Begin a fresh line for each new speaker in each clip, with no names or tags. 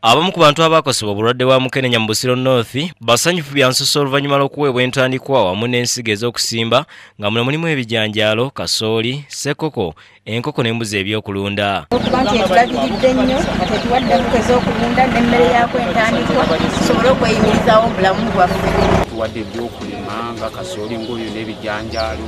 Abamu ku bantu abakosebwa obulwadde bwa mukenenya mu Busiro North basanyufu bya nsusso oluvannyuma lw'okuweebwa entandikwa wamu n'ensigo ez'okusimba nga muno mulimu ebijanjaalo, kasooli, ssekoko, enkoko n'embuzi ebyokulunda.
Okuba nti etulabiridde nnyo nga tetuwadde enkoko ez'okulunda n'emmere yaako entandikwa tusobole okweyimirizaawo obulamu bwaffe.
Tuwadde ebyokulima nga kasooli ng'oyo n'ebijanjaalo,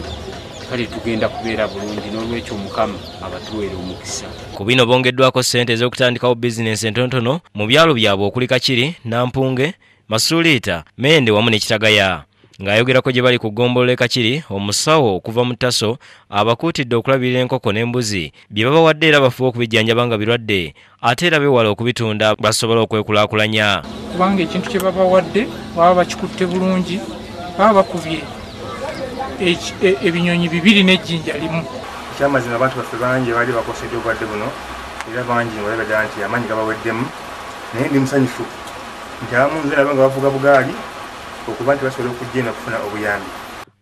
kale tugenda kubeera bulungi n'olwekyo Mukama abatuweere omukisa.
Ku bino bongeddwako ssente ez'okutandikawo bizinensi entonotono mu byalo byabwe okuli Kakiri, Nampunge, Masuliita, Mende wamu ne Kitagaya. Ng'ayogerako gye bali ku ggombolola e Kakiri, omusawo okuva mu Taso abakuutidde okulabirira enkoko n'embuzi bye babawadde era bafuba okubijjanjaba nga birwadde ate era beewala okubitunda basobole okwekulaakulanya.
Kubanga ekintu kye babawadde baba bakikutte bulungi, baba bakubye ebinyonyi bibiri n'ejjinja limu.
Ekyamazima abantu baffe bangi baali bakoseddwa obulwadde buno era bangi nga balabira nti amaanyi gabaweddemu, naye ndi musanyufu nti abamu nze nabo nga bavuga bugaali okuba nti basobola okujja eno okufuna obuyambi.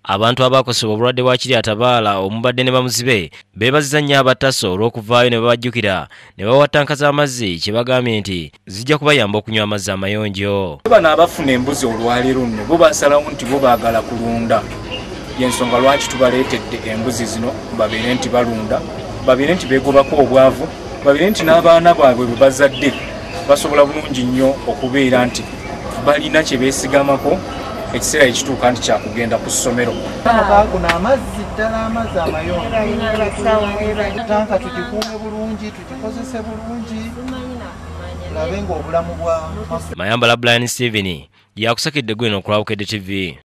Abantu abakosebwa obulwadde bwa Kiryatabaala omubadde ne bamuzibe beebaziza nnyo abataso olw'okuvaayo ne babajjukira ne babawa ttanka z'amazzi kye bagambye nti zijja kubayamba okunywa amazzi amayonjo.
Bano abafuna embuzi olwaleero nno bo basalawo nti bo baagala kulunda, y'ensonga lwaki tubaleetedde embuzi zino babeere nti balunda, babeere nti beegobako obwavu, babeere nti n'abaana baabwe bwe bazadde basobola bulungi nnyo okubeera nti balina kye beesigamako ekiseera ekituuka nti kyakugenda ku ssomero.
Guno amazzi ddala amazzi amayonjo, tanka tugikuume bulungi, tugikozese bulungi, tulabe ng'obulamu bwa
Mayambala Brian Steven yakusakidde gweno ku Bukedde TV.